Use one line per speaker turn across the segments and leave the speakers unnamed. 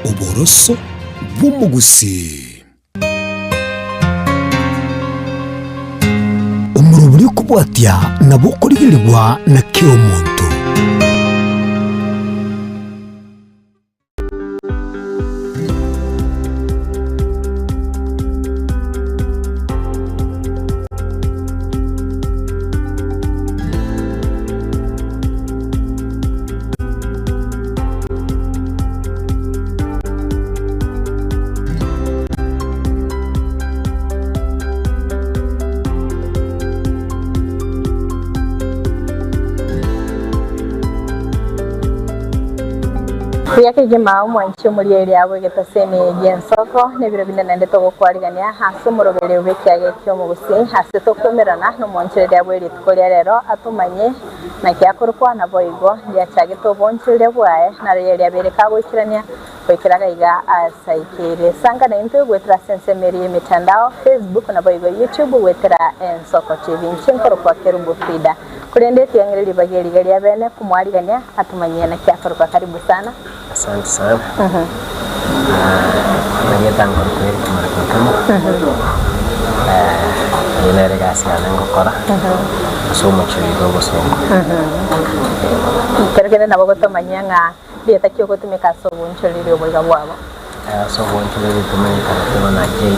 Oboroso bw'omogusii. Omorobori okobwatia nabo okorigerigwa na kera omonto.
Buya kegima omwanchi omorieri abwo egetaseni gi'ensoko, na ebiro binde naende togokwarigania ase omoroberi bw'ekiage ki'omogusii, ase tokomerana nomonchereri abwo erituko ria rero atomanye Naki akorokwa naboigo, ndiachagete obonchoreria bwaye, nario riabeire kagoikerania goikera gaiga asaikeire. Sanga naintwe goetera ase ensemo eria y'emetandao, Facebook naboigo YouTube goetera Ensoko TV. Inche nkorokwa Kerubo Frida. Korende tiang'ire ribaga eri iga ria bene komwarigania atomanyie naki akorokwa. Karibu sana.
Asante sana. Erieta nkorokwa Eric Mariko Okemo. Eye nere egasi yane ngokora ase omochie oyo iga obosongo.
Ekero kende nabo gotomanyia ng'a rieta ki ogotumeka ase obonchoreri oboiga bwabo.
Ase obonchoreri tomanyekanete buna JE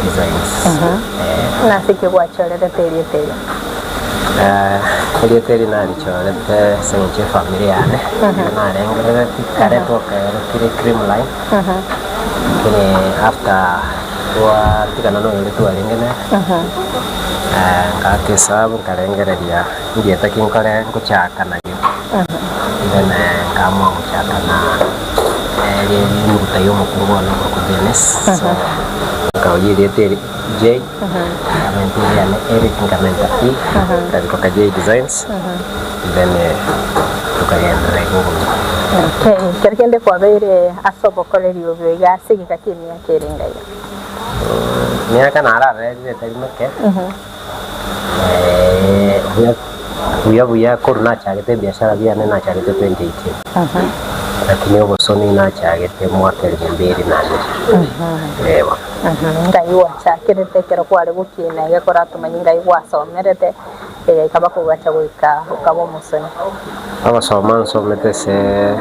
Designs.
Nase ki gwachorerete erieta erio?
Erieta eri narichorete ase eng'encho y'efamiri yane, ekero narengereretie kare twakerokire Creamline, lakini after twatigana na oyoria twarenge nere, ngaaka esabu nkarengereria ndieta ki nkore ngochaka nario, then nkaamua gochaka na enuguta ya omokungu one okorokwa Janice, so nkaoyia erieta eri J. Nkamenta eriane Eric nkamenta E, nkarikoka J Designs, then tokagenderera igo obogima.
Okay, ekero kende kwabeire ase obokoreri obo iga ase egeka ki'emiaka ere enga iga?
Emiaka nararerire etari meke, buya buya buya korwa nachagete ebiashara biane nachagete 2018, lakini obosoni nachagete mwaka elfu mbili na mbili, eh bono.
Ngai gwachakerete ekero kware gokina iga koratomanye ngai gwasomerete egaika bakogacha goika okaba omosoni.
Ogosoma nsomete ase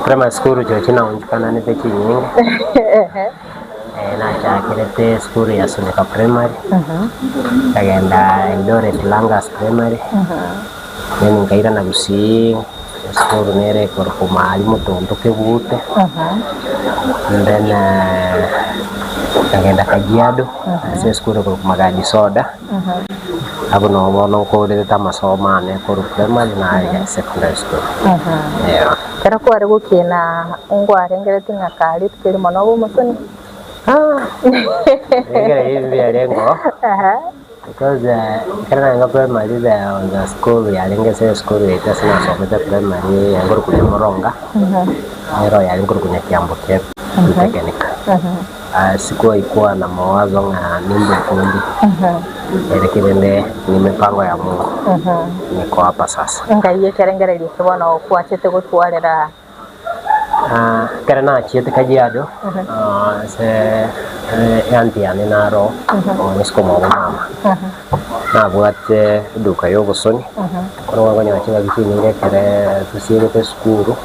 primary school chirochio naonchukananete chinyinge, nachakerete esukuru ya Suneka primary, nkagenda Eldoret Langas primary, then nkairana Gusii esukuru nere ekorokwa Mahali Mutuntu Kebute, and then nkagenda Kajiado ase esukuru ekorokwa Magadi Soda, abwo nabo bono nkorerete amasomo ane korwa primary na secondary school, eeh.
Ekero kware gokina ngwarengeretie ng'a kare rituko erimo nobe omosoni?
Rigereria ebibe biarengeo. Because ekero narenge primary there was a school yarenge ase esukuru yaito ase nasomete primary yarenge korokwa Nyamoronga, nero yarenge korokwa Nyakiambo Cape Polytechnic. Sikuwahi kuwa na mawazo ng'a nimbe ofundi, lakini rende ni mipango ya Mungu, niko hapa sasa.
Ngai ekerengererio eke bono okwachete gotwarera
Ekero nachiete Kajiado, ase eanti yane naro omoiseke omwabo mama, nabwate eduka ya obosoni, ekero kwakonyora chingaki chinyinge ekere tosiegete esukuru,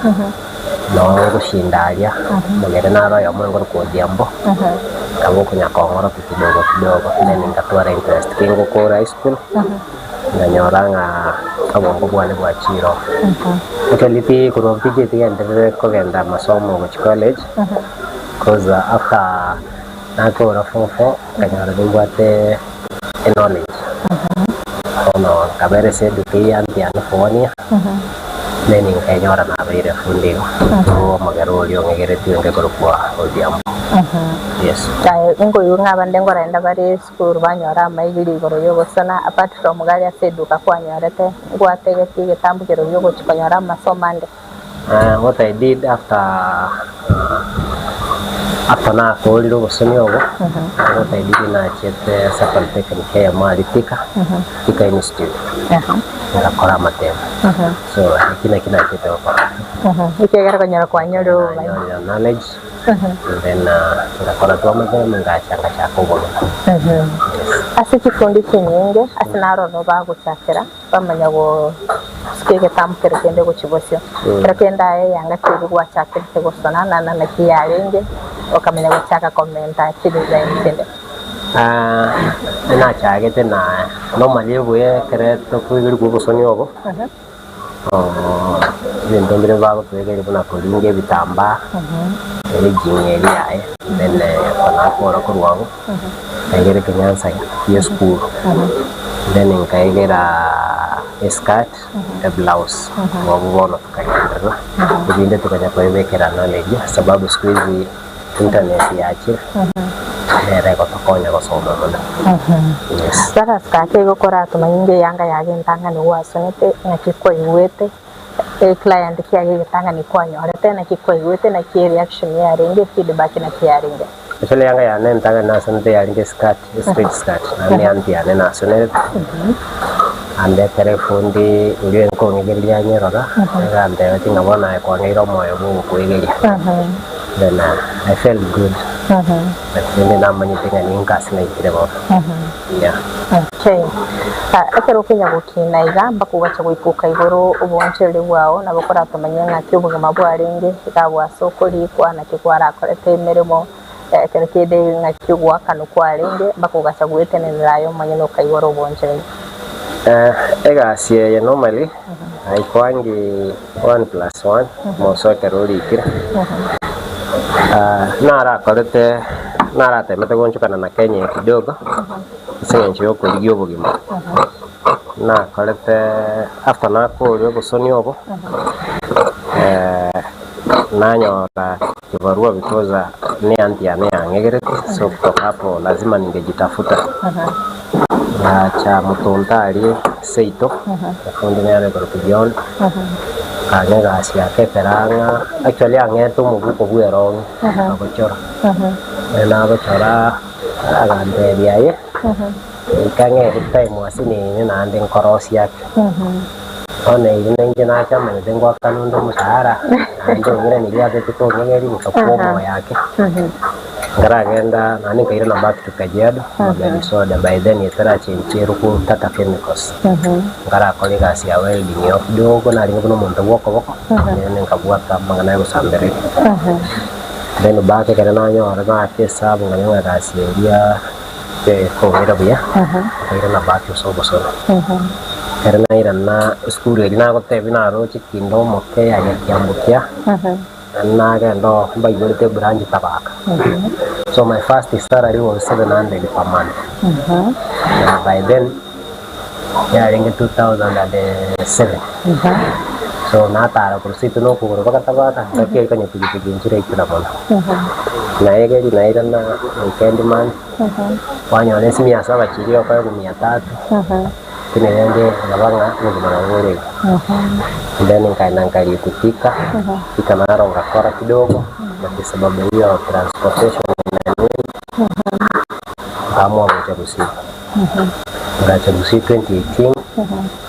noo ngoshinda aria, omogere naro oyomo nkorokwa Odhiambo, akaba okonya kong'orokia kidogo kidogo, then ngatwara interest kengokora high school. Nkanyora ng'a obongo bwane bwachire oo. Actually ti korwa abwo tichieti genderere kogenda amasomo gochia college, cause after nakora form four, nkanyora nimbwate eknowledge. Bono nkabera ase eduka eyio aunty yane for one year, then nkenyora nabeire fundi igo, korwa omogera oria ong'egeretie onge korokwa Odhiambo, yes.
Aye nkoigwa ng'a abande nkorenda bare Esukuru banyora amaigiri igoro y'ogosona apart from gari ase eduka kwanyorete ngwategetie egetambo kerobio ogochia konyora amasomo ande.
What I did after. After nakorire obosoni obo, what I did nachiete ase polytechnic eyemo aria Thika, Thika Institute, ngakora amatemo. So eki nakio nachiete gokora.
Ekiagera okonyora kwanyorire obomanyi.
Nanyorire knowledge, and then ngakora tu amatemo ngacha ngachaka obogima. Yes.
Ase chikundi chinyinge ase naroro bagochakera bamanya gosuka egetambo kero kende gochia bosio. Kero kende aye eyanga keria gwachakerete gosona na na naki yarenge okamanya gochaka komenta chidesign chinde.
Nachagete na normally obuya ekere tokoigerigwa obosoni obo, ebinto mbire bagotwegeria buna koringa ebitambaa, ejing'i eria yaye, then nakora korwa abwo. Nkaegera ekenyansa gie esukuru, then nkaegera eskirt, eblouse, abwo bono tokagenderera, ebinde tokanya koebekera knowledge sababu siku hizi internet yachire, nere egotokonya gosoma mono, yes.
Brothers gaki igo koratomanye inga eyanga yago entang'ani gwasonete ng'aki kwaigwete, eclient kiaye egetang'ani kwanyorete naki kwaigwete naki ereaction yarenge efeedback naki yarenge.
Actually eyanga yane entang'ani nasonete yarenge eskirt, estraight skirt, naende eanti yane nasonerete, andetera efundi oria enkong'egereria anyerora, agantebetie ng'a bono aye kwang'eire omoyo bwa ogokoegeria, then I felt good, but rende namanyete ng'a ninka ase naikire bono, yeah.
Okay. Ekero okonya gokina iga mpaka ogacha goika okaigora oboonchoreria bwao, nabo koratomanye ng'aki obogima bwarenge, iga bwase okorikwa, naki kwarakorete emeremo, ekero kende ng'aki ogoakanwa kwarenge, mpaka ogacha goetenenera aye omonyene okaigora oboonchoreria.
Egasi eye normally haikwangi one plus one moso ekero orikire, narakorete naratemete goonchokana na Kenya eye kidogo, ase eng'encho ya okorigia obogima, nakorete after nakoria obosoni obo, nanyora kibarua because ne aunty yane yang'egerete, so kutoka hapo lazima ningejitafuta. Ngacha motonto aria seito, efundi nere ekorokwa John, akang'a egasi yake ekero ang'a, actually ang'ete omobuko bwa erong'i agochora, ekero nagochora agantebia aye, goika ng'e time ase nere naende nkorosie ake. Bono erio nainche nacha manyete ngoakana onde omoshahara, naende ong'iraneria ase tong'egeria ngakwa omoyo ake. Nkaragenda naende nkairana back to Kajiado, Magadi Soda, by then etarachenchia erokwo Tata Chemicals. Nkarakora egasi ya welding igo kidogo narenge buna omonto bwa okoboko, then nkabwata amang'ana ya gosambereria. Then back ekero nanyora naaka esabu nkamanya ng'a egasi eria tekong'ira buya, nkairana back ase obosoni. Ekero nairana esukuru eria nagotebia naroche kinde omoke ya Nyakiambukia. Nagenda oo mbaigorete ebranch Tabaka. So my first salary was 700 per month. Na by then yarenge 2007. So natara korwa seito na okogoro mpaka Tabaka, ngaki eria konya pikipiki nchiraikera mono. Naegeria nairana weekend month, kwanyora esimi ya saba chiria okoegwa mia tatu. Lakini rende nkaba ng'a obogima nabo bore igo. Then nkaenda nkarikwa Thika, Thika naro ngakora kidogo, but sababu hiyo transportation na nini, nkaamua gocha Gusii. Ngacha Gusii 2018,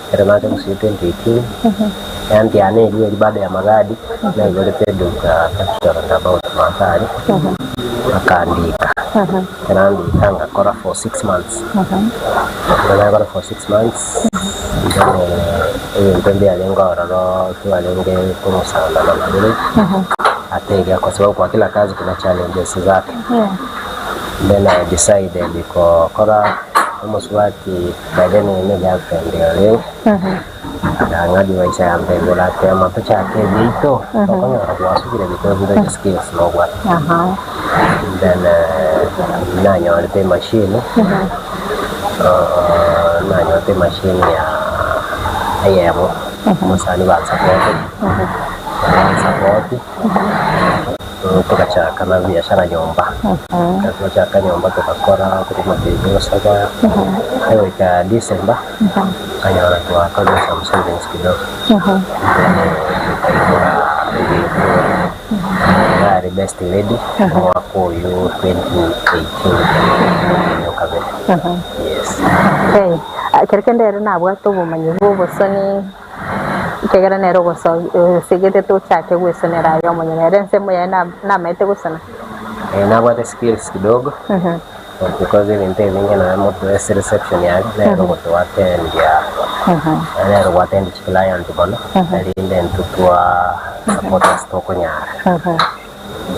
ekero nacha Gusii 2018, eanti yane eria eria bado ya magadi, naigorete eduka capital roundabout Mathare, akandika. Ekero andika ngakora for six months. Ekero nakora for six months, then ebinto mbiarenge ororo twarenge kong'usana na nabere, ate iga kwa sababu kwa kila kazi kuna challenges zake. Then I decided gokora omosubati by then ne girlfriend orenge, akang'a advice agantebia oratema tochake ebiaito, tokonyora gwasubire because ntoche skills nobwate. Then nanyorete emachine, nanyorete emachine ya eyemo, omosani bansapoteti, bansapoti, togachaka na biashara nyomba, ekero twachaka nyomba togakora korwa omotienyi o saba, goika December, nkanyora twakorire some savings kidogo, then tokaigora ebinto. Kiare best lady omwaka oyo 2018 o kabere. Yes.
Okay. Ekero kende ere nabwate obomanyi bwa obosoni, ekegera nere ogoso osegete tochake gwesonera aye omonyene, ere ensemo yaye na namaete gosona?
Eh, nabwate skills kidogo but because ebinto ebinge naye moto ase reception yaye nere ogotoatendia nere ogoatendi chiclient mono erinde intwe twa support ase tokonyara.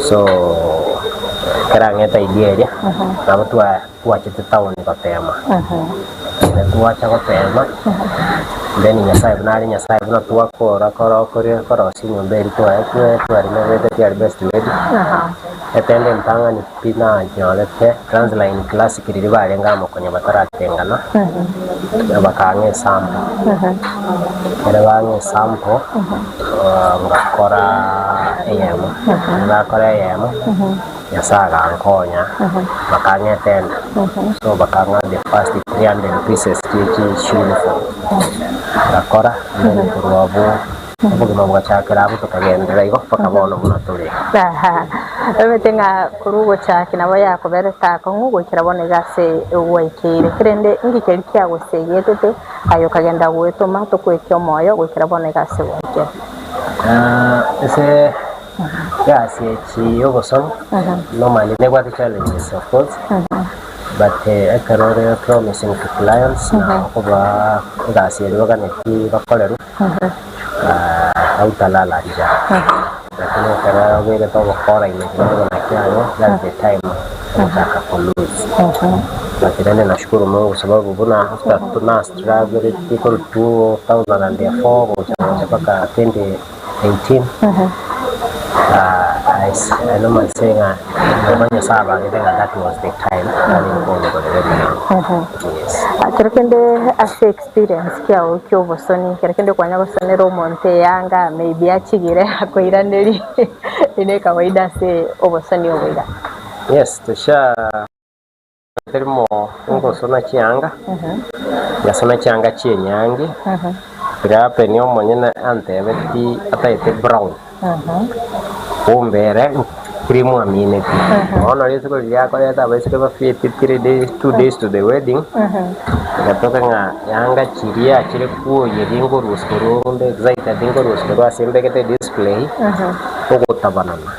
So ekero ang'ete idea eria nabo twa twachete town gotema, ekero twacha gotema then Nyasaye buna are Nyasaye buna twakora kora okoria korosia enyomba eria twaetwe twarenovete tiari best ready, etende entang'ani pi nanyorete Transline Classic riria barenge amo konya bataratengana, bakang'a esample, ekero bang'a esample ngakora eyemo, ekero nakora eyemo. Nyasae agankonya, bakang'a etenda, so bakang'a the first 300 pieces chie chi uniform, ngakora then korwa abwo obogima bogachakera abwo tokagenderera igo mpaka bono buna tore.
Aha, omanyete ng'a korwa ogochaki nabo yakoberete akong'u goikera bono iga ase gwaikeire. Kerende inki keria kiagosegetete aye okagenda goetoma tokweti omoyo goikera bono iga ase gwaikire?
Ase Egasi echi y'obosoni normally nebwate challenges of course but ekero ore promising to clients na okobaa egasi eria oganetie bakorerwe hautalala njaa. Lakini ekero oberete ogokora ime kidogo na kiago that's the time ogochaka ko lose. But rende nashukuru Mungu sababu buna after na struggle korwa 2004 gocha gocha mpaka 2018 I normally say ng'a nabo Nyasaye abangete ng'a that was the time arenge kongorera ebirengo. Yes.
Kero kende ase experience kiago kia obosoni, kero kende kwanya gosonera omonto eyanga maybe achigire akoiranerie ere kawaida ase obosoni obo iga.
Yes, tosha Terimo ngosona chianga, ngasona chianga chi'enyangi, Pirapeni omonyene antebeti ataete brown, kumbe ere cream amineti. Bono rituko riria akoreta abaiseke bafiti 3 days, 2 days to the wedding, egatoka ng'a yanga chiria achire kwoyeria nkorusia korwa onde excited nkorusia korwa ase mbegete display, ogotabanana,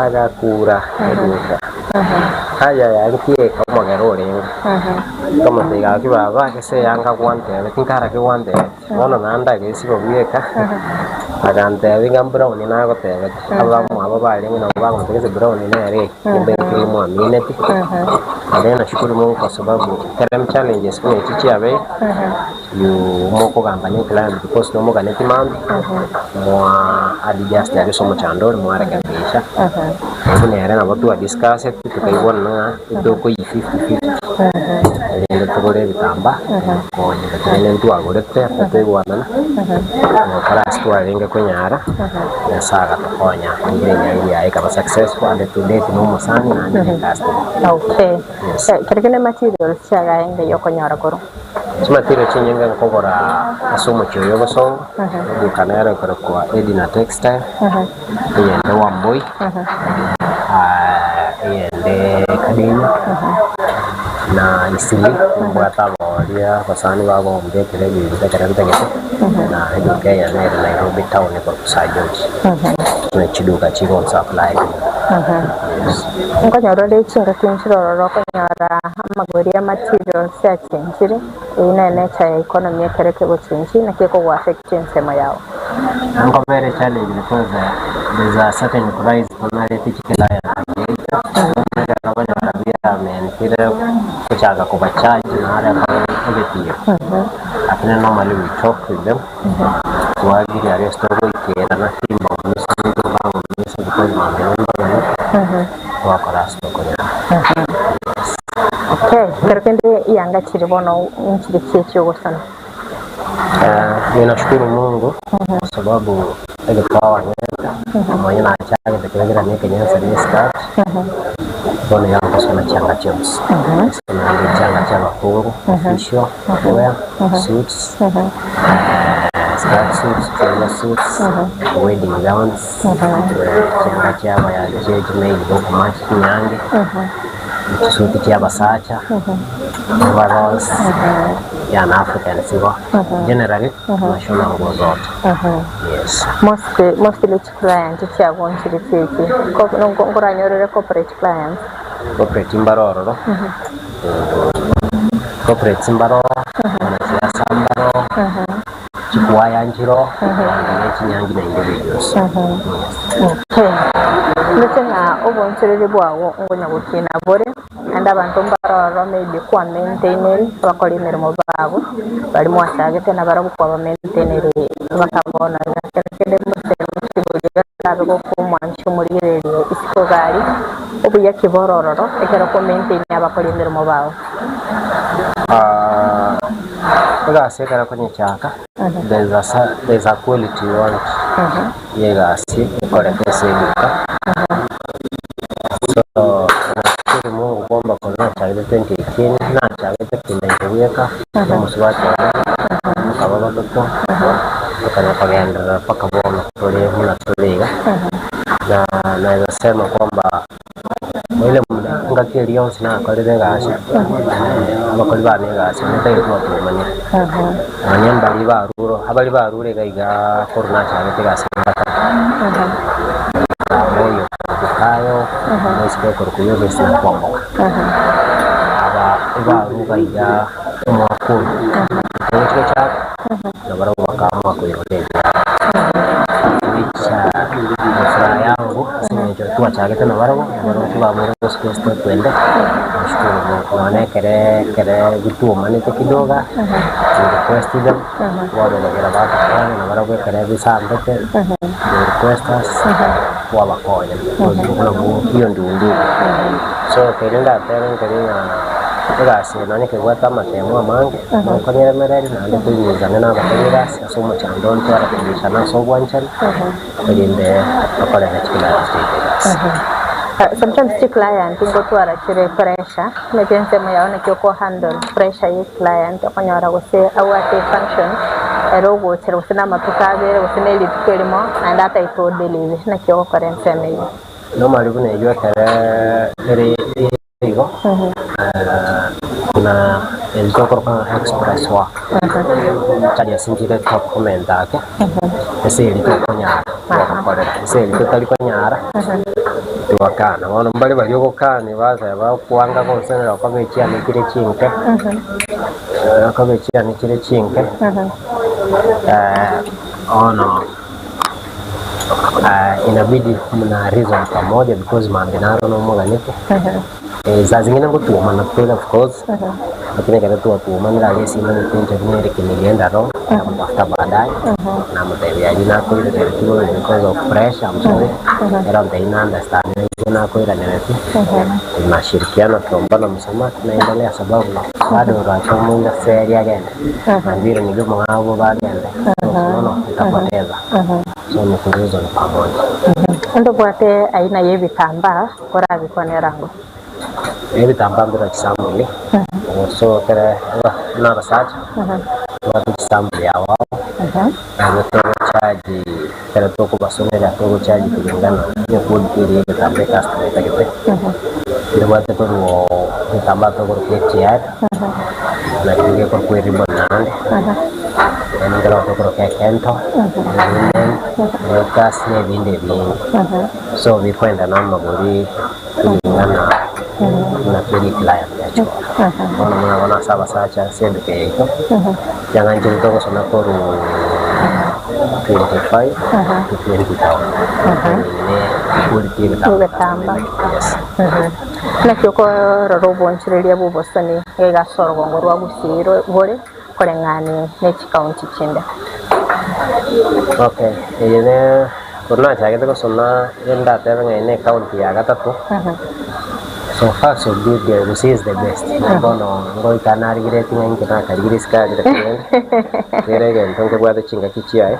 agakura eduka. Aya yankieka omogera orenge, nkamotebia gaki baba gese eyanga gwantebeti nkarake gwantebeti, bono naende agesiba bweka, agantebia ng'a brown nagotebeti, abamwabo barenge nabo bagontebia gese brown nere eye, kumbe cream amineti, naende nashukuru Mungu kwa sababu ekero challenges buna echi chiabeire, you mokogamba ne client because nomoganeti mambia, mwa adjust ase omochando ore mwarekebisha, buna ere nabo twa discusseti tokaigwana ng'a etokoyia fifty fifty, erinde togore ebitambaa tobakonye, lakini rende ntwagorete ase toigwanana, togakora ase twarenge konyara, Nyasaye agatokonya enchera enyangi yaye ekaba successful and to date na omosani naende ne ecustomer.
Okay.
Yes.
Ekero kende materials chiagaye ng'ai okonyora korwa?
Chimaterio chinyinge nkogora ase omochie oyo obosongo, eduka nero ekorokwa Edina Textile, eyende Wambui, eyende Kadinya, na Eastleigh, nimbwate abaoria abasani bagombekera ebinto ekero ntagete, na eduka eyemo ere Nairobi town ekorokwa Sir George. Ne chiduka chigonsupply yes.
Nkonyora ore chingaki nchire ororo okonyora amagori a materials achenchire, eyio nere nature ya economy ekero ekegochenchi naki ekogo affect ensemo yao.
Nkobera challenge because there's a certain price tonarete chiclient chiaito ekero okonyora biamentire gochaka kobacharge naro ekero egetiro lakini normally we talk with them twaagree aria ase togoikerana timbaumisa ntobaumisa because mambia nimbagane twakora ase tokonyara yes.
Okay, ekero kende eyanga chire bono nchire chie chiogosona.
Ninashukuru Mungu kwa sababu egepawa anyete omanye nachagete kebekera na ekenyansa na eskirt bono iga ngosona chianga chionsi naende chianga chia abakungu official wear suits. Skirt suits, trouser suits, wedding gowns, chianga chiaba chie chimaid bokomatch chinyange, chisuti chia abasacha, overalls, yeah na Africans igo. Generally, tunashona nguo zote. Yes.
Mostly, mostly chiclient chiagonchire chieki, ko nkoranyorere corporate clients?
Corporate mbare ororo, Corporates mbaro, abanasiasa mbaro, chikwaya nchiro, abanto be chinyangi na individuals. Yes.
Okay. Ndoche ng'a obonchereri bwao ngonya gokina bore, naende abanto mbare ororo maybe kwa maintaineri abakora emeremo babo, baria mwachagete nabarabwo kwaba maintaineri mpaka bono iga. Ekero kende mosemi orabe gokomwancha omorigererie isiko iga aria, obuya ki bore ororo ekero kwa maintain abakori emeremo bao?
Egasi ekero okonyechaka there is a there is a quality you want ya egasi ekoreka ase eduka. So nashukuru Mungu kwamba korwa nachagete 2018 nachagete kina inche bweka na omosubati one tokaba batato tokanya kogenderera mpaka bono tore buna tore iga. Na naeza sema kwamba Oile muda engaki eria yonsi nakorire egasi, abakori bane egasi ntagete kobatomania. Nonya mbaria barure abaria barure iga igaa korwa nachagete egasi mbatato. Oyo okorokwa Kayo, omoiseke okorokwa Eunice na Kwamboka. Aba ebarure iga igaa omwaka oyo, togochi gochaka, nabarabwo bakaamua koirora ebiaro. Which ni furaha yangu ase eng'encho twachagete nabarabwo, nabarabwo tibamanyire gosika estep ende, nashukuru Mungu. Nonya ekere ekere bituomanete kidogo iga, we request them, bono nabera batokonya nabarabwo ekere bisambete, they request us, twabakonya because nabwo hiyo ndio undugu. So keria ndatebe nkeri ng'a egasi eye nonya ekebwate amatemo amange, nokonyeremereria naende toinyizane na abakoria egasi ase omochando onde twarekebishana ase obwanchani, erinde tokorere chiclients chiaito egasi.
Sometimes chiclient ngotwara chire pressure, naki ensemo yao naki oko handle pressure ye client okonyora gose abwate efunction ere ogochera gose na amatuko abere gose na erituko erimo naende ataete odeliver, naki ogokora ensemo eyio?
Normally buna eyio ekere ere igo, na eri tokoroka ng'a express work, tari ase nchire tokomenta ake, ase eri tokonyara gokorera, ase eri totari konyara twakana. Bono mbare baria ogokani baseba okwanga gonsenera okoba echiane chire chinke, okoba echiane chire chinke, bono inabidi mna reason pamoja because mambia naro nomoganete saa zingine ngotuomana tore of course lakini ekero twatuomanire aria esimanyete inche buna ere kenigienda wrong namutafuta baadaye namotebia aria nakoiraneria tigoro because of pressure I'm sorry ere ontebia na understand inche nakoiraneretie tunashirikiana tukaombana msamaha tunaendelea sababu bado orache omoira seri agende na vile nibio omong'ao bagende nono utapoteza so ni kureason pamoja.
Onde obwate aina y'ebitambaa korabikwanera ango?
Ebitambaa mbire chisampuli, so ekere buna abasacha tobwate chisampuli ao ao, nabo togochaji ekero tokobasonera togochaji kulingana ne quality eria ya egetambaa ecustomer etagete. Ntobwate korwa egetambaa tokorokwa etiari, nakio gekorokwa eribbon naende, naende nkero tokoroka ekento, elinen, lotus na ebinde ebinge. So bikoenda na amagori kulingana buna keri client achora. Bono buna bono ase abasacha ase eduka yaito, ekiagera inche togosona korwa 25 to 20,000 depending ne quality ya egetambaa
Egetambaa.
Yes.
Naki okorora obonchereria bw'obosani iga ase orogongo rwa Gusii bore koreng'ani ne chikaunti chinde.
Okay, eye ne korwa nachagete gosoma ndatebe ng'a eye ne ecounty ya gatato, so far so good Gusii is the best. Bono ngoika narigeretie ng'a inche nakarigire isiko aria lakini rende kera egento nkebwate chingaki chiaye.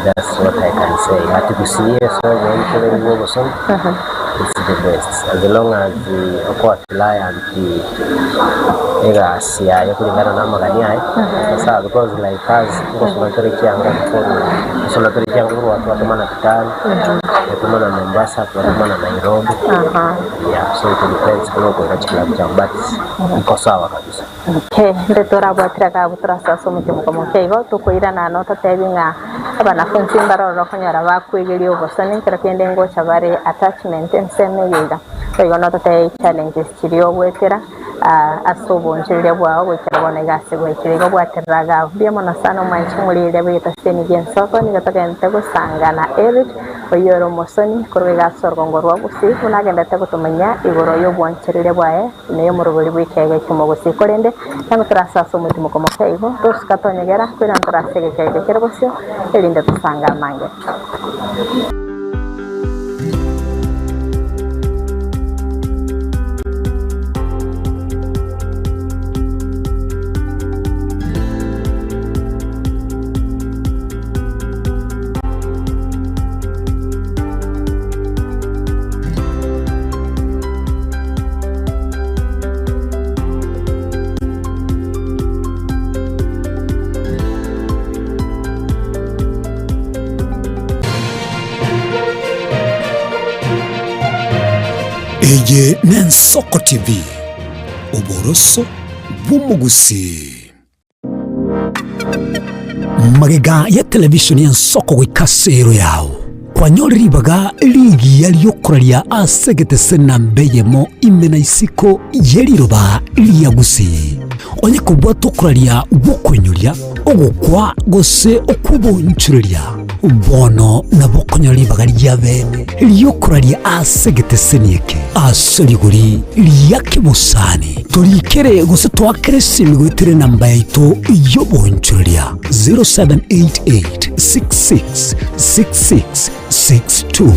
That's what I can say. Ati Gusii ase obonchereri bwa obosoni. It's the best as long as okoa client egasi yaye kulingana na amagani aye sawa because like us ngosona tore chianga korwa ngosona tore chianga korwa twatomana Kitale, twatomana Mombasa, twatomana Nairobi yeah so it depends buna okoira chiclub chiao but iko sawa kabisa.
Okay, nde torabwatire gabu torase ase omochie moke igo tokoirana nototebi ng'a abanafunzi mbarororo okonyora bakwegeria obosani ekero kende ngocha bare attachment ensemo eye iga. Boigo nototebi challenges chiria ogoetera ase obonchoreria bwao goikera bono iga ase gwaikire igo bwaterera iga mbuya mono sana omwanchi omorieria bw'egetaseni gi'ensoko nigo togente gosanga na Eric oyio ore omosoni korwa iga ase orogongo rwa Gusii buna agendete gotomanya igoro y'obwanchereria bwaye ime y'omorobori bw'ekiagera ki'omogusii korende nabo torase ase omotimoko moke igo tosuka tonyegera koirana torase egekiagera kere bosio erinde tosange amange.
Eye n'Ensoko TV, oboroso bw'omogusii. Magega ya televishoni y'ensoko goika ase ero yao, kwanyore ribaga rigiya ri'okoraria ase egetese namba eyemo ime na isiko ye riroba ria Gusii. Onye kobwata okoraria gw'okoinyoria, ogokwa gose okw'obonchoreria, bono nabo okonyora ribaga ria bene ri'okoraria ase egeteseni eke ase rigori ria kebosani. Torikere gose toakere esimi goetera enamba yaito y'obonchoreria 0788 66 66 62.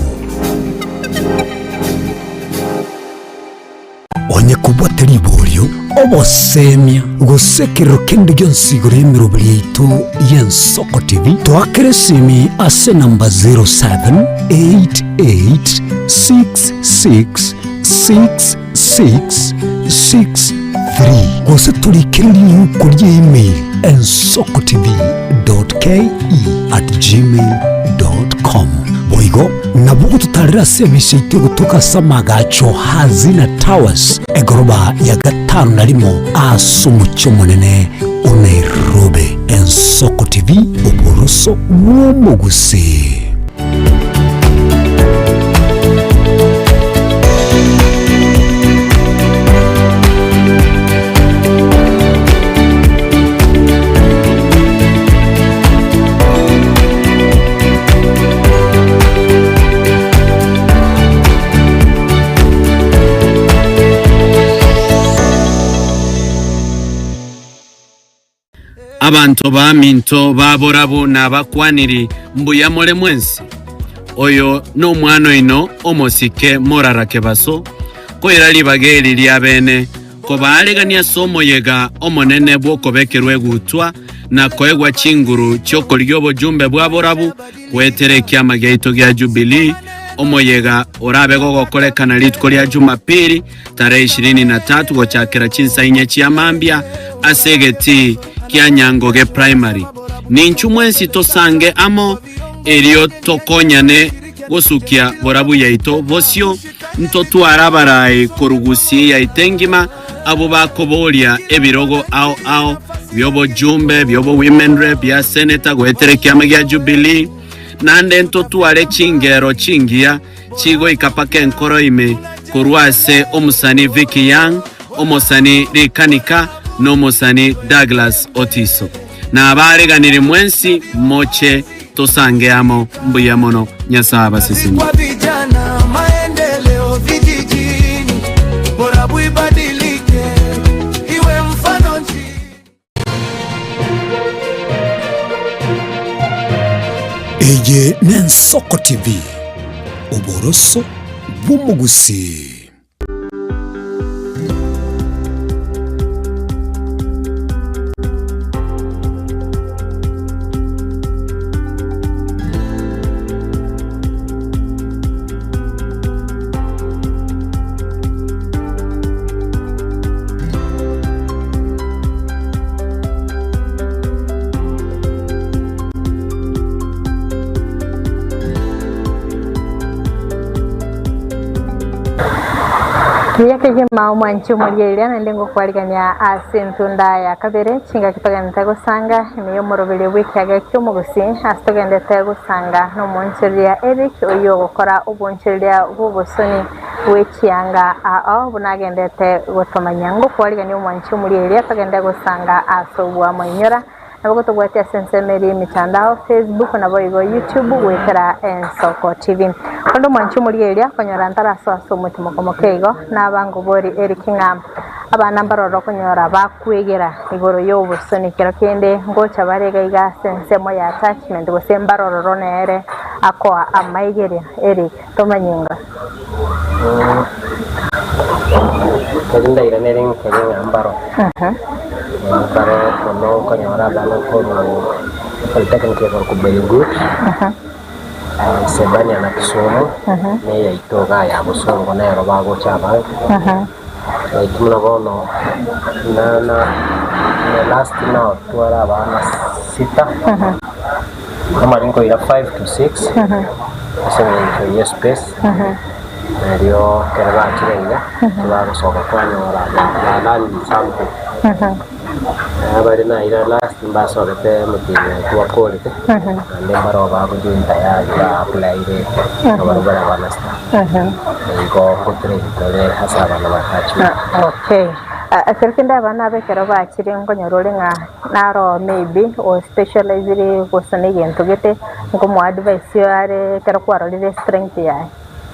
Onye kobwate riborio, obosemia, gose ekerero kende gionsi igoro y'emeroberi yaito y'Ensoko TV, toakere esimi ase enamba 0788666663 gose torikere riuko ria email ensokotv.ke@gmail.com. Boigo nabo ogototarera ase emisa yaito egotoka ase amagacho Hazina Towers, egoroba ya gatano na rimo ase omochie omonene o Nairobi. Ensoko TV, oboroso bw'omogusii.
Abanto baminto ba borabu nabakwaniri, Mbuya more mwensi? Oyo nomwana oino omosike morara kebaso, koira ribaga eri ri'abeene, kobaaregania ase omoyega omonene bw'okobekerwa egutwa na koegwa chinguru chi'okorigia obojumbe bwa borabu goetera ekiama giaito gia Jubilee, omoyega orabe gogokorekana rituko ria Jumapili tarehe ishirini na tatu gochakera chinsa inye chia mambia ase egetii kia Nyangoge Primary. Ninchu mwensi tosange amo erio tokonyane gosukia borabu yaito bosio, ntotware abarai korwa gusii yaito engima abwo bakoboria ebirogo ao ao bi'obojumbe, bi'obowomenrep, bia seneta goetera ekiama gia Jubilee, naende ntotware chingero chingiya chigoika paka enkoro ime korwa ase omosani Vicky Young, omosani Rikanika, na omosani Douglas Otiso. Nabaariganirie mwensi moche tosange amo. Mbuya mono. Nyasae abasesenie.
Kwa vijana maendeleo vijijini, Borabu ibadilike iwe mfano nchini.
Eye n'Ensoko TV, oboroso bw'omogusii.
Buya kegima omwanchi omorieria naende ngokwarigania ase entunda ya kabere chingaki togendete gosanga ime y'omoroberio bw'ekiaga ki'omogusi ase togendete gosanga nomonchereria Eric oyio ogokora obonchereria bw'obosoni bwe chianga ao buna agendete gotomanya. Ngokwarigania omwanchi omorieria togende gosanga ase obwamoinyora. Nabo gotobwatia ase ensemo eria y'emetandao, Facebook naboigo YouTube goetera Ensoko TV. Onde omwanchi omorigereria konyora ntarasoa ase omotimoka omoke igo, nabangobori Eric ng'a abana mbarore okonyora bakwegera igoro y'obosoni kero kende ngocha bare iga iga ase ensemo ya attachment gose mbarororo nere akoa amaigerio. Eric, tomanye ingo.
Eri ndairanere nkere ng'a mbaro. Mbaro mono okonyora abana korwa Polytechnic ekorokwa Belgut, Isebania na Kisumu, na eyaito igaa ya Bosongo nero bagocha abange. Like buna bono na na last natware abana sita. Normally nkoira 5 to 6 ase eng'encho ye space erio ekero bachire iga tibagosoka kwanyora ba learning something. Abare naira last mbasogete omotienyi oyo twakorete naende mbaroo bagojoin tayari ba applyire abarobwo bare abana sita. Igo ngotrain tore ase abana ba attachment.
Okay. Ekero kende abana aba ekero bachire nkonyora ore ng'a Naro maybe o specializire gose na egento gete nkomo advise are ekero kwarorire strength yaye.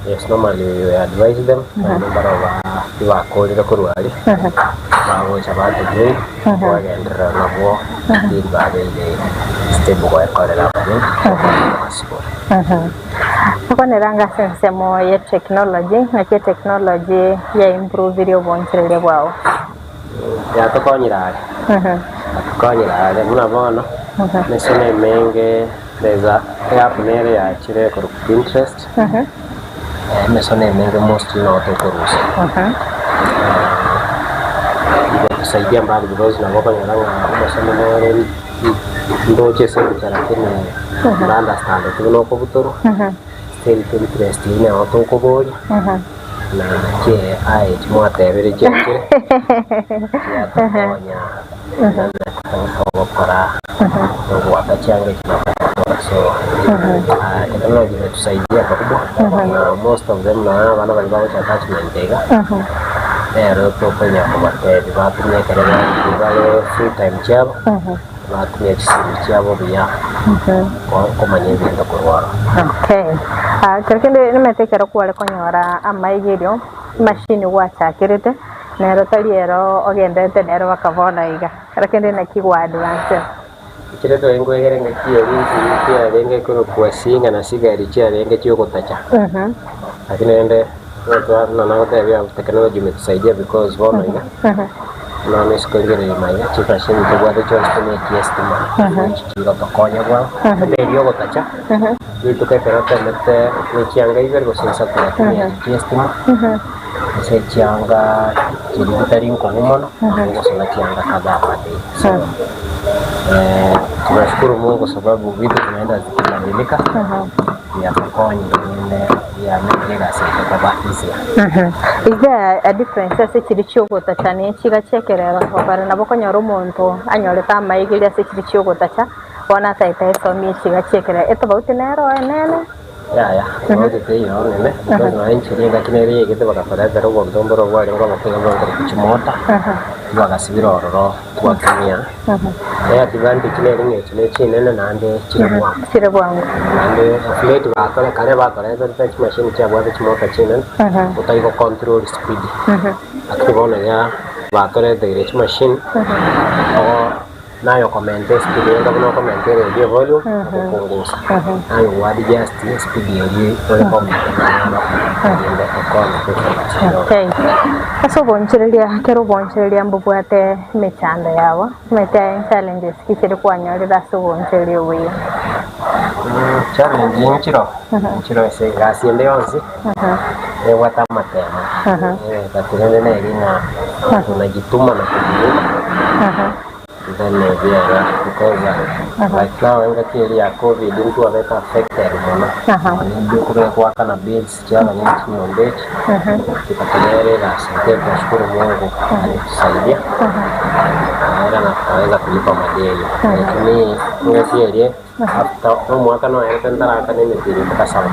Yes normally we advise them naende mbaro ba bakorire korwa aria bagocha batojoin twagenderera nabwo till babeire stable goekorera abanyene bagasibora.
Tokwanera ase ensemo ye technology, naki etechnology ya improve-ire obonchereria bwao?
Yatokonyire are, yatokonyire are buna bono, emesono emenge there's a app nere yachire ekorokwa Pinterest, emesono emenge mostly noo tokorusia. Igetusaidia mbali because nabo okonyora ng'a omosono nore ndoche ase ebicha lakini nda understandeti buna okobutorwa, still Pinterest eywo nero tokoboria. Na chie aye chimwatebire chianchire, chiatokonya togokora togoaka chianga echi na kogora so ah, technology imetusaidia pakubwa na most of them na abana baria bagocha attachment iga nero tokonya kobatebia batumia ekero ba- bare free time chiabo Batumia chisemi chiabo buya komanya ebinto korwa ororo.
Okay. Ah, kero kende nimanyete ekero kware konyora amaigerio, emachine gwachakerete, nero tari ero ogenderete nero mpaka bono iga. Kero kende naki gwa advance.
Ekero tware nkoegera engaki eria inki kiarenge korokwa singa na sigari chiarenge chiogotacha. Lakini rende buna nagotebia technology imetusaidia because bono iga. Nonya isiko rigereria maiga, chifashion tobwate chionsi buna echi estima, echi chigotokonya bwango, ebe eria ogotacha, rituko ekero otemete ne chianga ibere gose isato lakini echi chia estima, gose chianga chiria chitari nkong'u mono, nabo ogosona chianga kadhaa per day. So tunashukuru Mungu sababu vitu zinaenda zikibadilika, biatokonya erinde biamekire egasi yaito koba easier.
Is there a difference ase chiria chiogotacha ne chiga chi'ekerero? Okare nabo okonyora omonto anyorete amaigerio ase chiria chiogotacha, bono ataete aesomie echiga chi'ekerero. Etobauti nero enene?
Yaya, tobauti teiyo nene, because nonye inche engaki nere yaigete bagatoretera obonto mboro bwarenge oboke iga bwankorokwa chimota, twagasibire ororo twatumia. Naye advantage nere ng'a echi ne chinene naende chire bwango.
Chire bwango.
Naende of late bakore kare bakoretete chimashini chiabwate chimota chinene, otari go control speed. Lakini bono iga batoreteire chimashini, ogo naye okomenta espeed enga buna okomenta eredio evolume, ogopungusa. Naye go adjust espeed eria ore comfortable nero erinde okonye kwecompensate.
Okay. Ase obonchereria, kera obonchereria mbobwate emechando yabo, omanyete aye challenges ki chiri kwanyorire ase obonchereria obo iga?
Challenge nchiro, nchiro ase egasi ende yonsi, nebwate amatemo, but rende neri ng'a unajituma na kujinyima. Then ebiara because like now engaki eria ya covid ntwabete affected mono nonye okobeka goakana bills chia abanyene chinyomba echi chikatobera egasi lakini twashukuru Mungu alitusaidia era na tukaweza kulipa madeni lakini engaki eria after omwaka noerete ntarakana emetienyi mpaka saba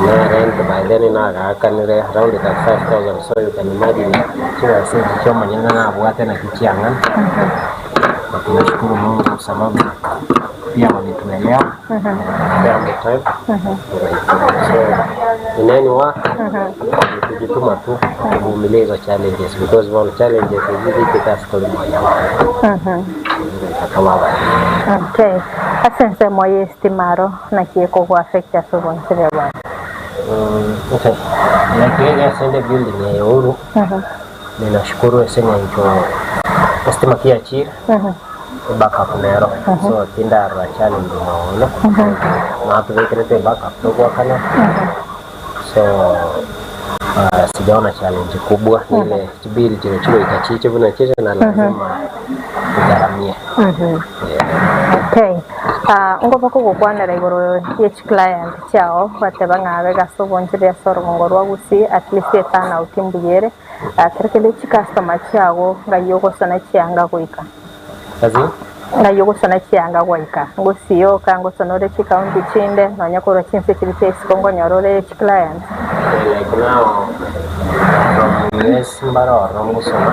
ne rent by then nagaakanire around 35,000 so you can imagine chibesa echi chia omonyene nabwate naki chiang'ana but nashukuru Mungu kwa sababu pia walituelewa wakatupea time so in any work ni kujituma tu kuvumilia hizo challenges because bono challenges echi chichete ase tore mwanyabanto.
Okay. Ase ensemo y'estima aro naki ekogoaffect ase obonchoreri bwao?
Okay. Like rero ase ende building eye Uhuru, ninashukuru ase eng'encho estima kiachire, ebackup nero, so tindarora challenge mono, natubekerete ebackup togoakana, so sijaona challenge kubwa ni ile chibill chire chigoika chiche buna chire na lazima tugharamie. Yeah.
Okay. Ah, ngoba kogokwanera igoro ye chiclient chiao gwateba ng'a abe ase obonchoreri ase orogongo rwa Gusii at least eturnout mbuya ere. Ah, kero kende chicustomer chiago ng'ai ogosona chianga goika.
Kazi?
Ng'ai ogosona chianga gwaika. Gusii yoka ngosona ore chicounty chinde nonya korwa chinse chiria chia isiko nkonyora ore chiclient.
Like now from US mbare ororo ngosona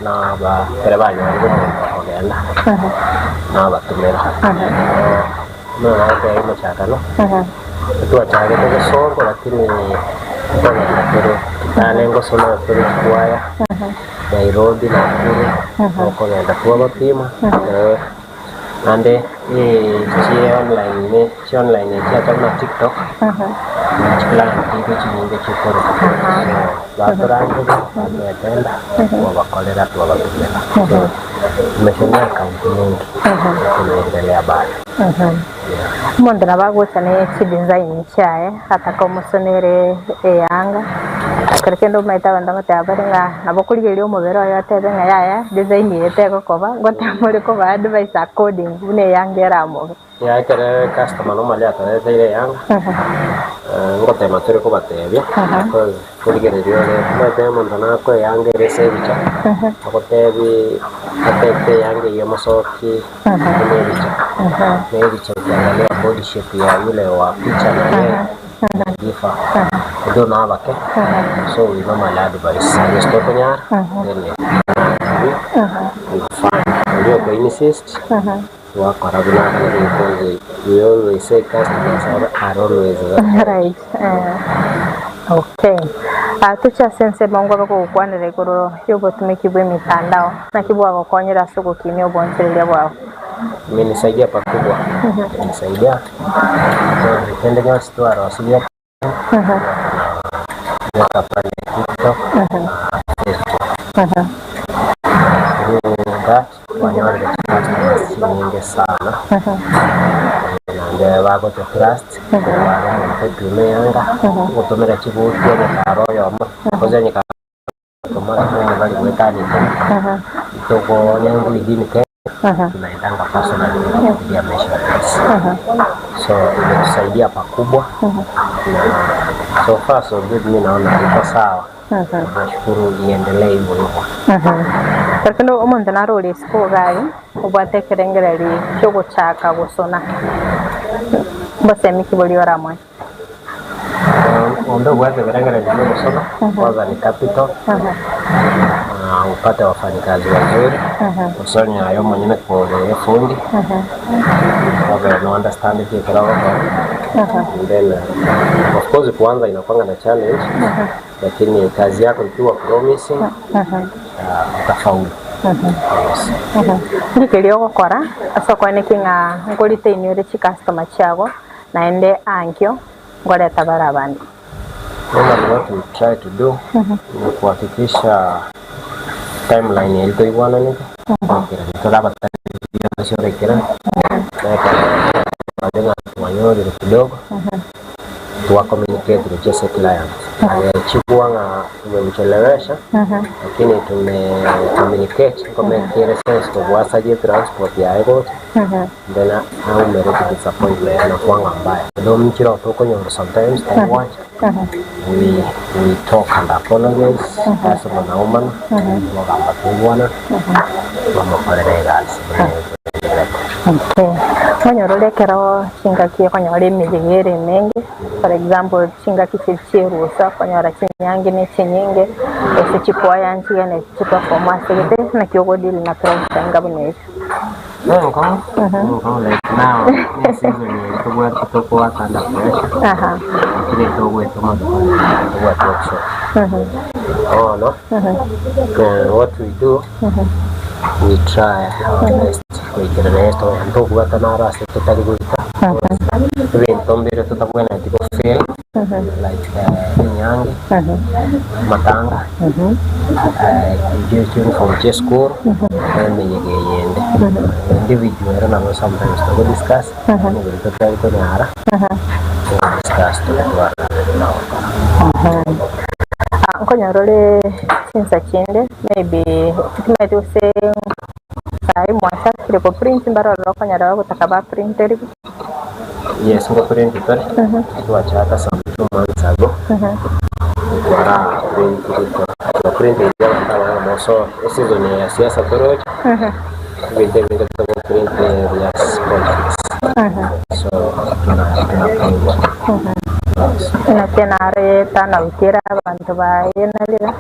na ba ekero banyorire omonto okogenda nabatomera. Buna nagotebia omochakano, twachagete gosongo lakini nkogenda tore Kitale ngosona tore chikwaya Nairobi, Nakuru, tokogenda twabapima naende chi online ne chi online echi acha buna TikTok, chiclient nigo chinyinge chikorwa so batorangeria batoetenda twabakorera twabatumera so tumeshonea kaunti nyingi na tunaendelea bado yeah.
Omonto nabo agocha ne chidesign chiaye ataka omosonere eyanga, ekero kende omanyete abanto bagoteba bare ng'a nabo okorigereria omobere oye otebe ng'a yaya design eye tegokoba, ngotema ore koba advice according buna eyanga eramobe.
Yeah, ekero customer normally atoreteire eyanga, ngotema tore kobatebia because korigereria ore omanyete omonto nakoe eyanga ere ase ebicha, agotebi atete eyanga eywo omosoki buna ebicha, na ebicha ukiangalia body shape ya yule wa picha na yeye inadiffer, although nabake so we normally advise gose tokonyara then tunafanya oria oko insist twakora buna akanete because we always say customers are always right.
Right. Eh. Okay. Ah, toche ase ensemo ngobe kogokwanera igoro y'obotumeki bw'emitandao naki bwagokonyire ase ogokinia obonchereria bwao.
Imenisaidia pakubwa, imenisaidia so kende gionsi twarosirie tunaweka pale TikTok na Facebook. Through that twanyorire customers chinyinge sana naende bagoto trust kobara omonto epima eyanga ogotomera chibuti onye kare oyomo gose onye kare otomora onye bari goetanete tokonya within Kenya tunaendanga personally kupiga measurements so imetusaidia pakubwa na so far so good mi naona iko sawa nashukuru iendelee hivyo hivyo
Lakini omonto nare ore isiko iga aye, obwate ekerengereri kiogochaka gosona, mbosemi ki boria oramoe?
Onde obwate ebirengererio bia ogosona, kwanza ni capital, na upate wafanyikazi wazuri, osone aye omonyene kore efundi, obe no understand ki ekero ogokora, and then of course kuanza inakuanga na challenge, lakini kazi yako ikiwa promising, utafaulu. Yes.
Nki keria ogokora ase okoenekia ng'a nkoretain ore chicustomer chiago naende ankio nkoreta bare abande?
Normally what we try to do ni kuhakikisha timeline eri toigwananete torabatarire ase orekera twanyorire kidogo. Twa communicate gochia ase client. Agechigwa ng'a tumemchelewesha lakini tume communicate nkomekire sense kobwasaria etransport yaye gocha then aumerete disappointment na kwanga mbaya. Though nchire tokonyora sometimes tagwancha we we talk and apologize ase monaumana twagamba twaigwana twamokorera egasi buna egendererete.
Okay. Nonyora ore ekero chingaki okonyora emeyega ere emenge, for example chingaki chiria chierusa okonyora chinyangi ne chinyinge, gose chikwaya nchigene chiperform ase gete, naki ogodeal na pressure enga buna eyio.
Nenkong'u, nenkong'u like now ne season eye tobwate tokoaka under pressure, lakini togoetoma because tobwati option. Bono, what we do, we try our best goikerana yeso ntobwata naro ase totari goika ebinto mbire totabwenereti go fail like enyangi, amatanga, echio chiuniform chia esukuru, na emeyega eyende. Individual ero nabo sometimes togo discuss, lakini biri totari konyara, togo discuss togotwara na gokora.
Nkonyora ore chinsa chinde maybe timanyeti gose sayi mwachakire ko print mbare ororo okonyora bagotaka ba printerigwe.
Yes, ngo print tore, twachaka some 2 months ago, twara print twa print eria abanto abange moso eseason ya siasa toroche, ebinto ebinge togo print bia politics, so tuna tuna print. Yes.
Naki naro turnout ere abanto bayenarire.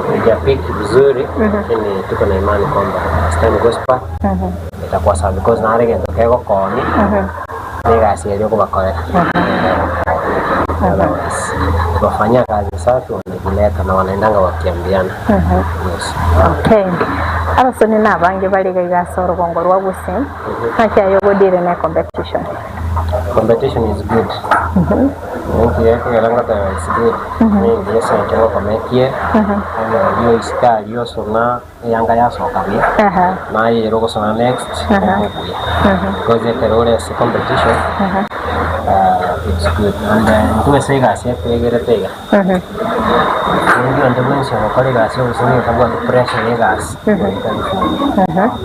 Haijapiki vizuri lakini tuko na imani kwamba as time goes by itakuwa sawa because nare egento kegokonya na egasi eria okobakorera otherwise wafanyia kazi safi wanajileta na wanaendanga wakiambiana yes.
Okay. Abasoni na abange bare iga iga ase orogongo rwa Gusii, naki aye ogodeal na ecompetition?
Competition is good. Ninki gekogera ngoteba is good, ninki ase eng'encho ngokometie, onye oria oisike aria osona eyanga yasoka buya, naye ere ogosona next, okobuya. Because ekero ore ase competition, it's good. And intwe ase egasi etwegerete iga, Onde onde bwensi ogokora egasi gose nigo tabwati pressure ya egasi, tari fundi.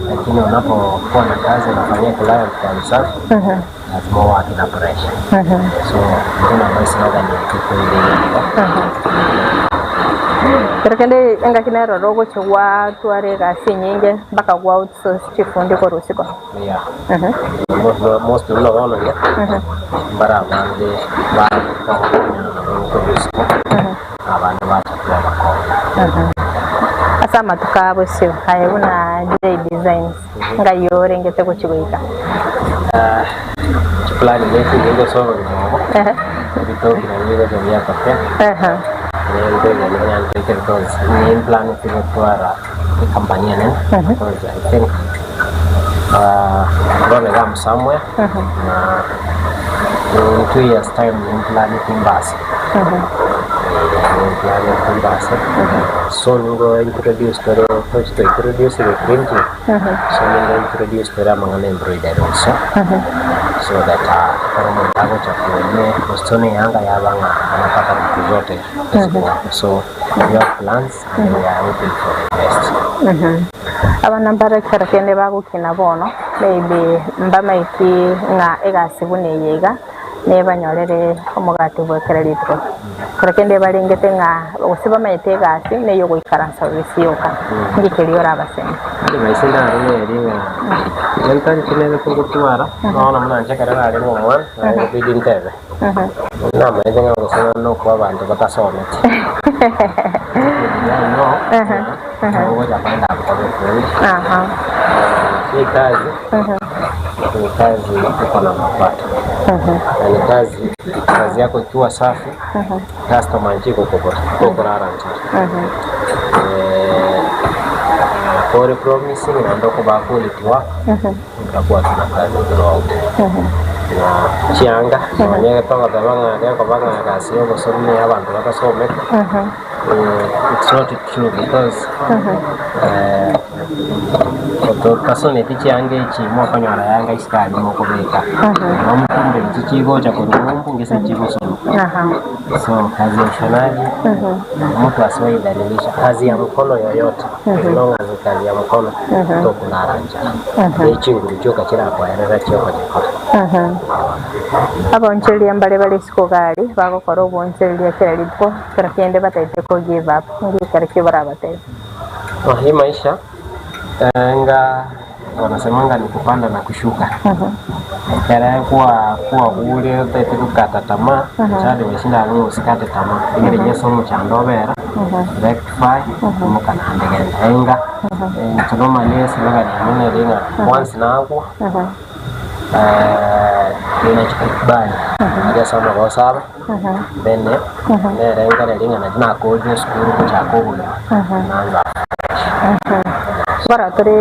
Lakini unapokuwa na kazi unafanyia client kazi safi, lazima uwake na pressure. So intwe nabo eslogan yaito ekoira iga.
Kero kende engaki neroro ogochia gwatwara egasi enyinge mpaka gwa outsource chifundi korwa isiko.
Yeah. Most most buna bono iga, mbare abange bakonyana nabo korwa isiko, na abande bacha twabakonya.
Ase amatuko a bosio aye buna J Designs ngai orengete gochia goika?
Chiplani nechinyinge ase obogima obo, ebitoki nabio bigocha biatokea, nintegene ng'a ntoike because nimplanete gotwara ecompany enene because I think bono iga am somewhere na in 2 years time nimplanete mbase, nimplanete mbase so nigo introduce tore tochi to introduce the printing so nigo introduce tore amang'ana embroidery also so that ekero omonto agocha kwenye gose ne eyanga yaba ng'a anapata vitu zote so we have plans and we are hoping for the best.
Abana mbare ekero kende bagokina bono, maybe mbamaeti ng'a egasi buna eye iga, nebanyorere omogati bwa kera rituko. Ekero kende barengete ng'a gose bamaete egasi neye ogoikaransa gose yoka, inki keria orabasemi?
Advice ndarure eri ng'a mentality nere togotwara, bono buna inche ekero narenge omwana, nare kobidi ntebe. Namanyete ng'a ogosoma nokwa abanto batasometi. I know ng'a ogocha kwenda koba efundi. Hii kazi ni kazi iko na mapato. Na ni kazi, kazi yako ikiwa safi, customer nchigokobora, tokorara nchara. Kore promising naende okobaa quality work, Ntabwati na kazi throughout. Na chianga, nonye togoteba ng'a gekoba ng'a egasi ya obosoni ne ya abanto batasomete, It's not true because otasoneti chianga echi mokonyora yanga isiko aria mokobeka. Igo kumbe echi chigocha korwa ng'umbu ngese chigosonwa. So kazi ya ushonaji mtu asiwahi dhalilisha kazi ya mkono yoyote as long as ni kazi ya mkono tokorara nchara. Ne chinguru chioka chirakwaerera chiokonyekora.
Abaonchoreria mbare bare isiko iga aria, bagokora obonchoreria kera rituko, kero kende bataete ko give up, nki ekero ki borabatebie?
Oh, hii maisha eh, nga wanasemanga ni kupanda na kushuka ekere kwa kwagure otaete gokata tamaa chande gweshinda ng'a osikate tamaa egere Yeso omochando obera rectify imoka naende genda enga inche nomanye eslogan yane nere ng'a once nagwa Ninachokikubali aria ase amagoso abo, then nere nkereri ng'a naende nakorire esukuru gochaka obogima, naanza afresh.
Nkoro tore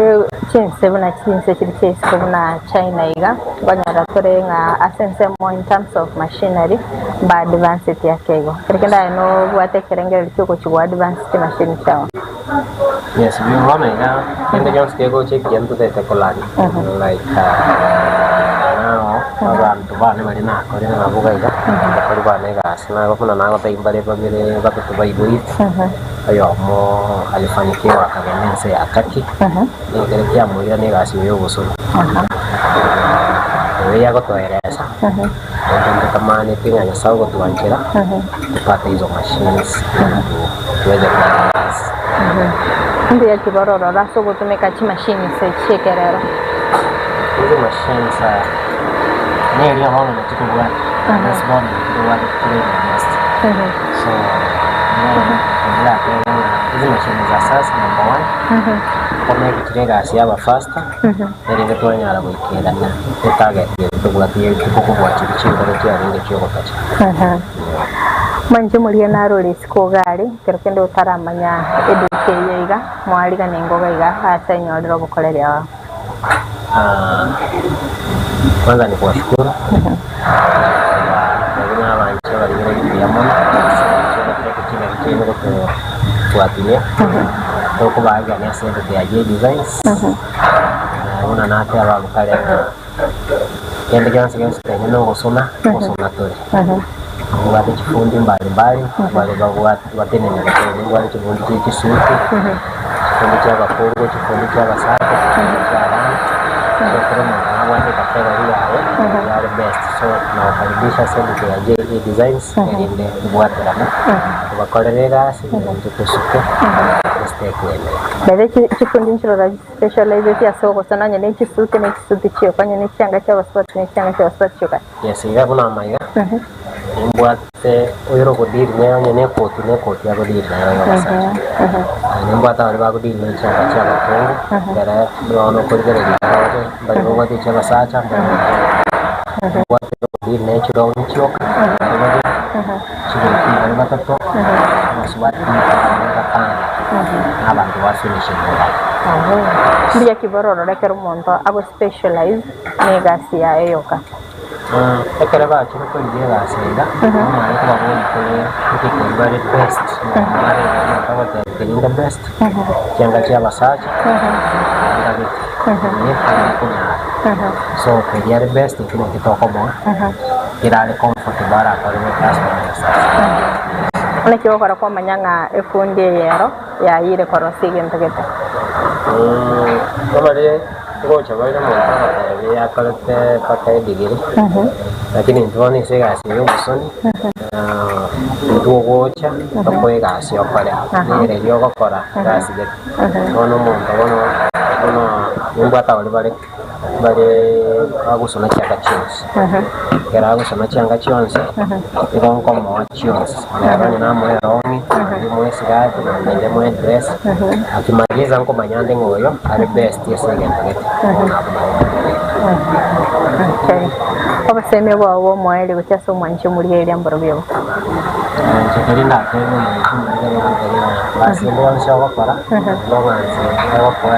chinse buna chinse chiria chia isiko buna China iga, nkonyora tore ng'a ase ensemo in terms of machinery mba advanced ake igo. Ekero kende aye nobwate ekerengererio kia ogochia go advance chimashini chiao.
Yes, bono iga kende gionsi kegocha ekiya ntotete kolani like now abanto bane baria nakorire nabwo iga iga abakori bane egasi nago buna nagotebia mbare babere batato baiboire oyomo alifanikiwa akagenda ense ya Turkey nigo kere kiamoira na egasi eye ya obosoni oyo yagotoeresa Naintwe ntotamaneti ng'a Nyasae ogotwanchera topate hizo machines tuweze kuadvance.
Mbuya ki borororo ase ogotumeka chimashini chi'ekerero?
Hizi machines neria bono naki tobwate unless bono naki tobwate tore the best so ndatebe ng'a hizi machine za sasa number one komekire egasi yaba faster Erinde twanyara goikerania etarget eye tobwate ye rituko kobua chiria chinkoro chiarenge chiogotacha.
Mwanche moria narore isiko iga are, ekero kende otaramanya eduka eye iga, mwarigane ingoga iga ase ainyorere obokoreria wao.
Kwanza ni kuwashukuru buna abanche barigereria mbuya mono ase engaki chingaki chiaino gotofuatilia tokobaagania ase eduka ya J Designs. Buna nateba abwo kare ng'a kende gionsi gionsi nogosona, ngosona tore. Mbwate chifundi mbari mbari, bare babwate batenenerete ere, mbwate chifundi chie chisuti, chifundi chia abakungu, chifundi chia abasacha, chifundi chia abana, so kera omonto nabwate ecategory yaye, eywo are best. So nawakaribisha ase eduka ya JA Designs, erinde tobwaterane, tobakorere egasi, erinde tosuke estep ende.
By the way, chifundi nchirora specializeti ase ogosona onye ne chisuti ne chisuti chioka, onye ne chianga chia abasubati ne chianga chia abasubati chioka.
Yes, iga buna amaiga, nimbwate oyore ogodiri nere onye ne ekoti ne ekoti agodiri naye onye omosacha. Nimbwate abaria bagodiri ne chianga chia abakungu, ekere bono okorigereria roche, mbari babwate echia abasacha, mbari babwate nimbwate ogodiri ne chirong'i chioka, mbari babere, chigoti mbari batato, abasubati mbari batano, na abanto ba finishing mbare.
Mbuya ki bororore ekero omonto ago specialize ne egasi yaye yoka?
Ekero bachire korigia egasi iga, omanye kobaboria kore nki keria bare best, bare bagotebia keria inde best, chianga chia abasacha, ndabete, inye konyara. So keria are best ekio nakio tokomoa, kere are comfortable arakorere customer ya sasa.
Naki ogokora kwamanya ng'a efundi eye ero yayire korosia egento gete?
Normally ngocha bare omonto agotebi akorete mpaka edigiri, lakini intwe bono ase egasi eye ya obosoni, intwe ogocha tokoe egasi okore, nere eria ogokora egasi gete. Bono omonto bono bono nimbwate abaria bare bare bagosona chianga chionsi, ekero agosona chianga chionsi, nigo nkomoa chionsi, nere onye namoa erong'i, naende moe esigati, naende moe edress, akimaliza nkomanya nde ng'a oyo are best ase egento gete, bono abwo nabo nkomobeka.
Okay. Obosemia bwao bwa omoerio gochia ase omwanchi omorigereria mborobio obo.
Inche keria ndatebe omwanchi omorigereria gotebia ng'a gasi ende yonsi ogokora, nobwanse egokoa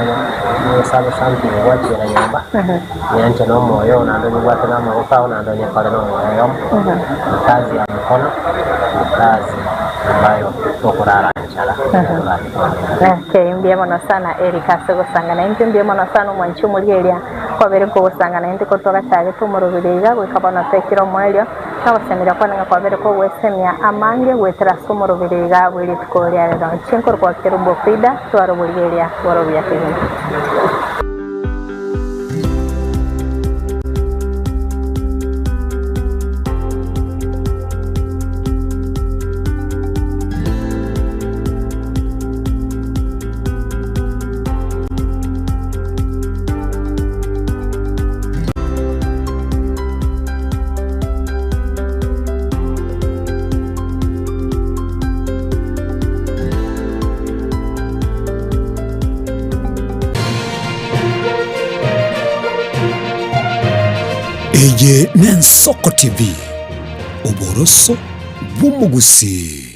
esabe something gwachiera nyomba, nyanche na omoyo oo naende onyebwate na amaboko ao naende onyekore na omoyo oyomo, kazi ya mkono ni kazi. ambayo tokorara nchara toranye kwamenya.
Okay, mbuya mono sana Eric ase ogosanga naintwe, mbuya mono sana omwanchi omorigereria kwabere nkogosanga naintwe korwa twagachagete omoroberi iga goika bono twekire omoerio, na ogosemeria kwane ng'a kwabere kogwesemia amange goetera ase omoroberi iga bwe rituko ria rero. Inche nkorokwa Kerubo Frida, tware oborigereria bore obuya kegima.
Eye n'Ensoko TV, oboroso bw'omogusii.